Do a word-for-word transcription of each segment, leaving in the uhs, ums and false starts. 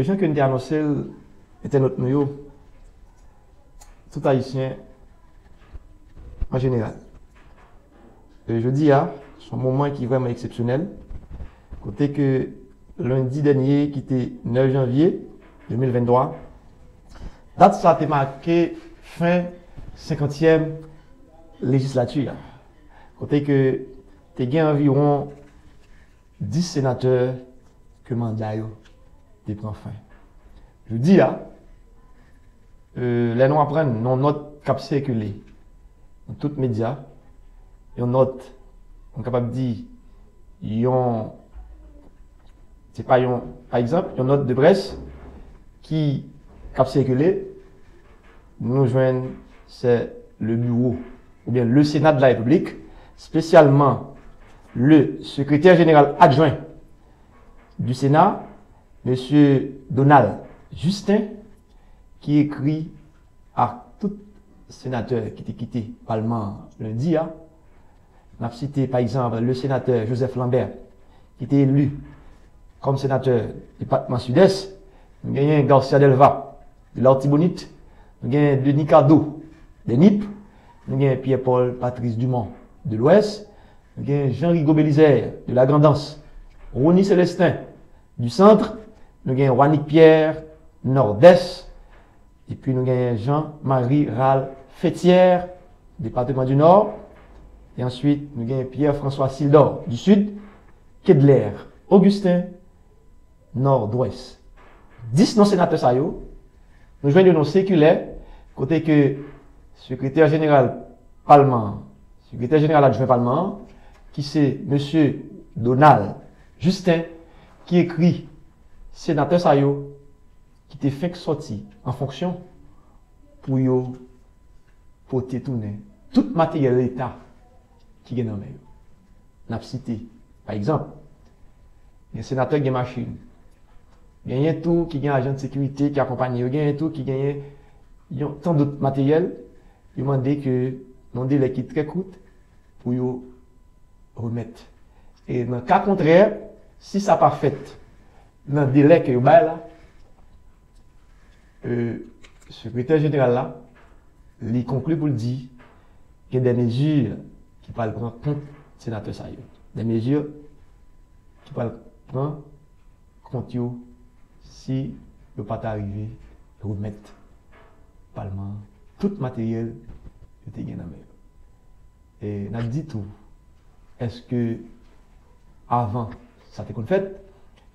Jan ke n te anonse l, entènot nou yo, tout Ayisyen an jeneral. E jodi a, se yon moman ki vrèman eksepsyonèl, kote ke lendi dènye, ki te nèf janvye de mil venntwa, dat sa te make fen senkantyèm lejislati a, kote ke te gen anviwon dis senatè ke manda yo te pran fen. Jodi a, e, lè nou aprann nan yon nòt k ap sikile nan tout medya, yon nòt, nou kapab di, yon, se pa yon, pa egzanp, yon nòt de près ki, k ap sikile, nou jwenn se le bureau, oubyen le Sénat de la République, spécialement le secrétaire général adjoint du Sénat, mesye Donald Justin, ki ekri ak tout senatè ki te kite palman an lendi a. N ap site, pa egzanp, le senatè Joseph Lambert, ki te eli kòm senatè depatman Sidès. Nou genyen Garcia Delva de Latibonit. Nou genyen Denis Cadeau de Nip. Nou genyen Pierre Paul Patrice Dumont de Lwès. Nou genyen Jean Rigaud Belizaire de Lagrandans. Rony Célestin du Centre. Nou genyen Wanick Pierre, Nòdès. Epi nou genyen Jean Marie Ralph Fétière, depatman di Nò. E answit, nou genyen Pierre François Sildor du Sud, Kedler Augustin, Nòdwès. Dis non senatè sa yo, nou jwenn yo nan sikilè kote ke sekretè jeneral palman an, sekretè jeneral adjwen palman an, ki se mesye Donald Justin, ki ekri senatè sa yo ki te fenk sòti an fonksyon pou yo pote tounen tout materyèl leta ki gen nan men yo. N ap site, pa egzanp, gen senatè ki gen machin, genyen tou ki gen ajan de sekirite ki akonpanye yo, genyen tou ki genyen yon, tan dòt materyèl, yo mande ke nan yon delè ki trè kout pou yo remèt. E nan ka kontrè, si sa pa fèt nan delè ke yo bay la, e, sekretè jeneral la, li konkli pou l di gen de mezi ki pral pran kont senatè sa yo. De mezi ki pral pran kont yo si yo pa ta rive remèt palman an tout materyèl yo te gen nan men yo. E n ap di tou, èske avan sa te konn fèt,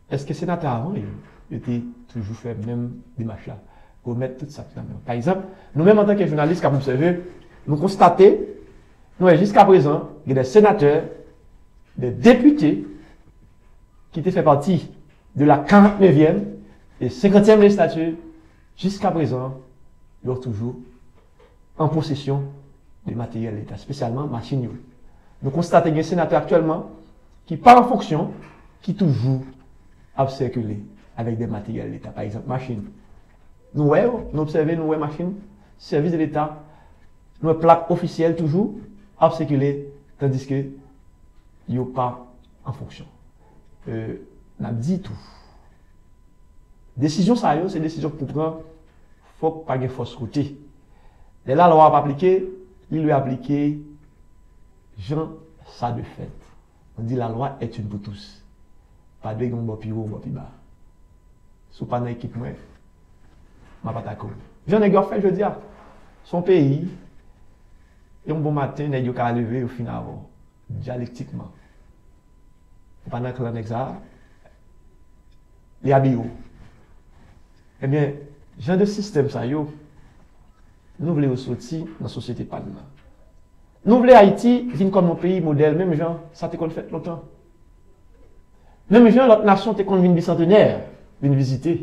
èske senatè avan yo, yo te toujou fè menm demach la, remèt tout sa ki nan men yo? Pa egzanp, nou menm antanke jounalis k ap obsève, nou konstate, nou wè jiska prezan, gen de senatè, de depite ki te fè pati de la karant nevyèm e senkantyèm lejislati, jiska prezan, yo toujou an posesyon de materyèl leta, espesyalman machin yo. Nou konstate gen senatè aktyèlman ki pa an fonksyon, ki toujou ap sikile avèk de materyèl leta, pa egzanp, machin. Nou wè yo, nou obsève, nou wè machin, sèvis de leta, nou wè plak ofisyèl toujou ap sikile, tandiske yo pa an fonksyon. E, n ap di tou, desizyon sa yo, se desizyon k pou pran, fòk pa gen fòs kote. Lè lalwa ap aplike, li dwe aplike jan sa dwe fèt. On dit la loi est une pour tous. Pa dwe gen yon bò pi wo, yon bò pi ba. Si w pa nan ekip mwen, m ap atake w. Jan nèg yo ap fè jodi a. Se yon peyi, yon bon maten, nèg yo ka leve, yo fin avè w. Dyalektikman. Ou pa nan klan nèg sa a, li abiye w. Ebyen, jan de sistèm sa yo, nou vle yo soti nan sosyete pa n nan. Nou vle Ayiti vin kòm yon peyi modèl, menm jan sa te konn fèt lontan. Menm jan lòt nasyon te konn vin bisantenè, vin vizite,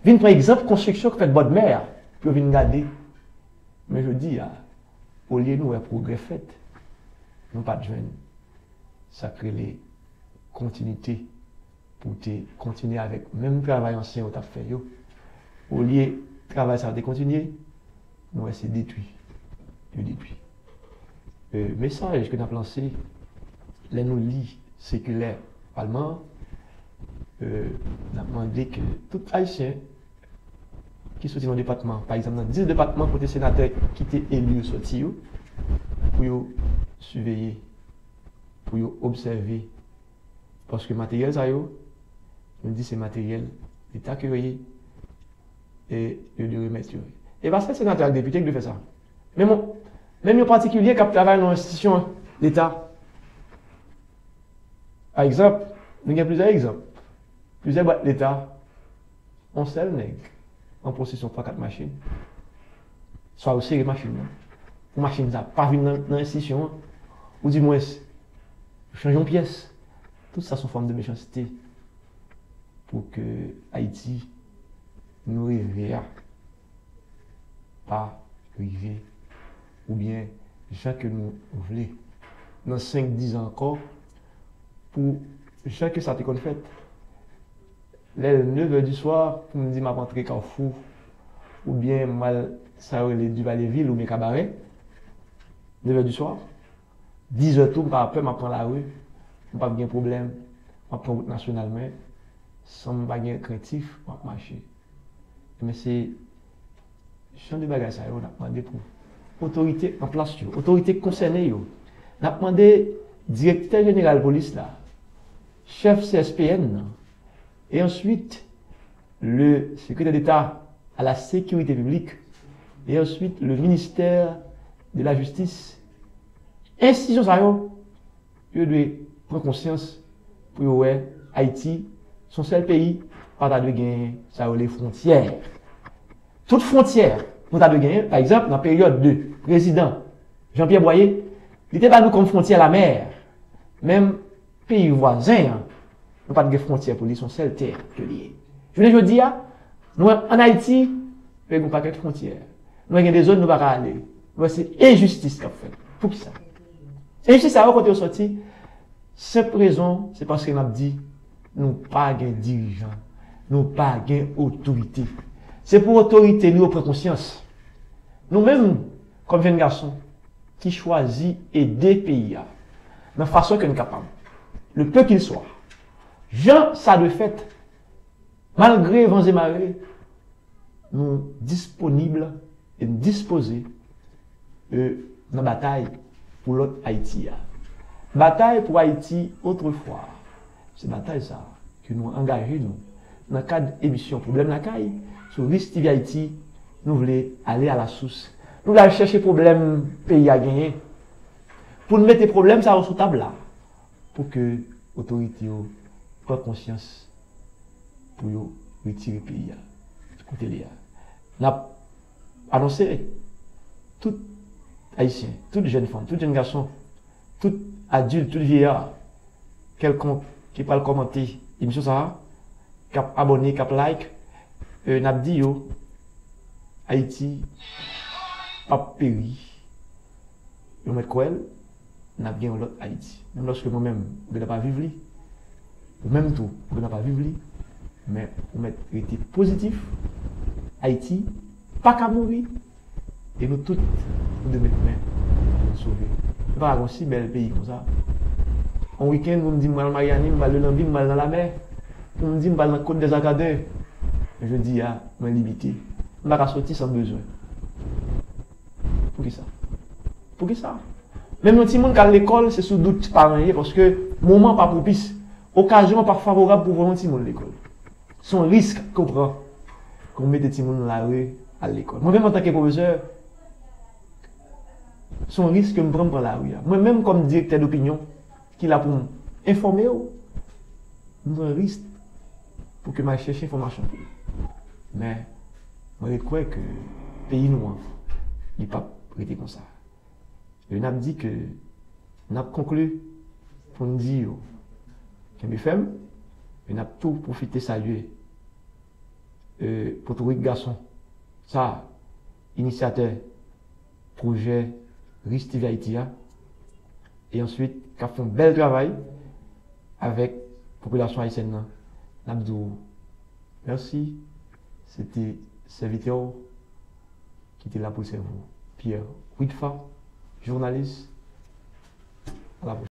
vin pran egzanp konstriksyon k fèt bòdmè a, pou yo vin gade. Men jodi a, olye nou wè pwogrè fèt, nou pa t jwenn sa k rele kontinite pou te kontinye avèk menm travay ansyen yo t ap fè yo. Olye travay sa yo te kontinye, nou wè se detwi yo detwi. E, mesaj ke n ap lanse lè nou li sikilè palman an, N ap mande ke tout Ayisyen ki soti nan depatman, pa egzanp, nan dis depatman kote senatè ki te eli yo soti yo, pou yo siveye, pou yo obsève, paske materyèl sa yo, nou di se materyèl Leta ke yo ye, e yo dwe remèt yo. E pa sèl senatè ak depite ki dwe fè sa. Menm, menm yon patikilye k ap travay nan yon enstitisyon Leta. Pa egzanp, nou gen plizyè egzanp. Plizyè bwat Leta, yon sèl nèg an posesyon twa kat machin. Swa yo sere machin nan, pou machin sa pa vin nan, nan enstitisyon an, oudimwens, yo chanje yon pyès. Tout sa se yon fòm de mechanste pou ke Ayiti nou reve a pa rive, oubyen jan ke nou vle, nan senk, diz an ankò, pou jan ke sa te konn fèt. Lè l nevè di swa, pou m di m ap antre Kafou, oubyen m al sa yo rele Duvalier Ville oubyen Kabarè, nevè di swa, dizè tou, m pa pè, m ap pran lari, m p ap gen pwoblèm, m ap pran wout nasyonal mwen, san m pa gen krentif, m ap mache. Men se jan de bagay sa yo n ap mande pou otorite an plas yo, otorite konsène yo. N ap mande direktè jeneral polis la, chèf C S P N nan, e answit le sekretè deta a la sekirite piblik, e answit le ministè de la jistis. Enstitisyon sa yo, yo dwe pran konsyans pou yo wè Ayiti se yon sèl peyi, pa ta dwe gen sa yo rele fwontyè. Tout fwontyè nou ta dwe genyen, pa egzanp, nan peryòd de prezidan Jean Pierre Boyer, li te ba nou kòm fwontyè lamè. Menm peyi vwazen an, nou pa t gen fwontyè pou li, se yon sèl tè ke li ye. Jounen jodi a, nou wè ann Ayiti, nou gen yon pakèt fwontyè. Nou wè gen de zòn nou pa ka ale. Nou wè se enjistis k ap fèt. Poukisa? Enjistis sa yo kote yo soti? Senp rezon, se paske n ap di nou pa gen dirijan, nou pa gen otorite. Se pou otorite nou yo pran konsyans. Nou menm, kòm jèn gason ki chwazi ede peyi a nan fason ke n kapab, le peu qu'il soit, jan sa dwe fèt, malgre van e mare, nou disponib e n dispoze, e, nan batay pou lòt Ayiti a. Batay pou Ayiti otrefwa, se batay sa a ke nou angaje nou nan kad emisyon Pwoblèm Lakay sou Rich T V Ayiti. Nou vle ale a la sous. Nou vle al chèche pwoblèm peyi a genyen pou n mete pwoblèm sa yo sou tab la, pou ke otorite yo pran konsyans pou yo retire peyi a kote li a. N ap anonse tout Ayisyen, tout jèn fanm, tout jèn gason, tout adilt, tout vyeyè kèlkonk ki pral kòmante emisyon sa a, k ap abòne, k ap like, e, n ap di yo, Ayiti p ap peri. Yo mèt kwè l, n ap gen yon lòt Ayiti. Menm lòske mwen menm, m gentan pa viv li, ou menm tou, ou gentan pa viv li, men ou mèt rete pozitif. Ayiti pa ka mouri. E nou tout, nou dwe met men pou n sove. Nou pa ka gon si bèl peyi konsa. On wikenn, pou m di m pral Maryani, m pral Lelanbi, m pral nan lamè. Pou m di m pral nan Côte des Arcadins. Men jodi a, mwen limite. M pa ka soti san bezwen. Poukisa? Poukisa? Menm yon timoun k al lekòl, se sou dout paran ye, paske moman pa pwopis. Okazyon pa favorab pou voye yon timoun lekòl. Se yon risk ke w pran, ke w mete timoun nan lari al lekòl. Mwen menm, antanke pwofesè, se yon risk ke m pran, m pran lari a. Mwen menm, kòm direktè dopinyon, ki la pou m enfòme w, m pran risk pou ke m al chèche enfòmasyon pou ou. Men, mwen ret kwè ke peyi nou an, li p ap rete konsa. E n ap di ke, n ap konkli pou n di yo kenbe fèm, e n ap tou pwofite salye, e, Potorik gason sa, inisyatè pwojè Rich T V Ayiti a, e answit k ap fè yon bèl travay avèk popilasyon ayisyèn nan. N ap di w mèsi. Se te sèvitè w ki te la pou l sèvi w, Pierre Widfa, jounalis. A la pwochèn.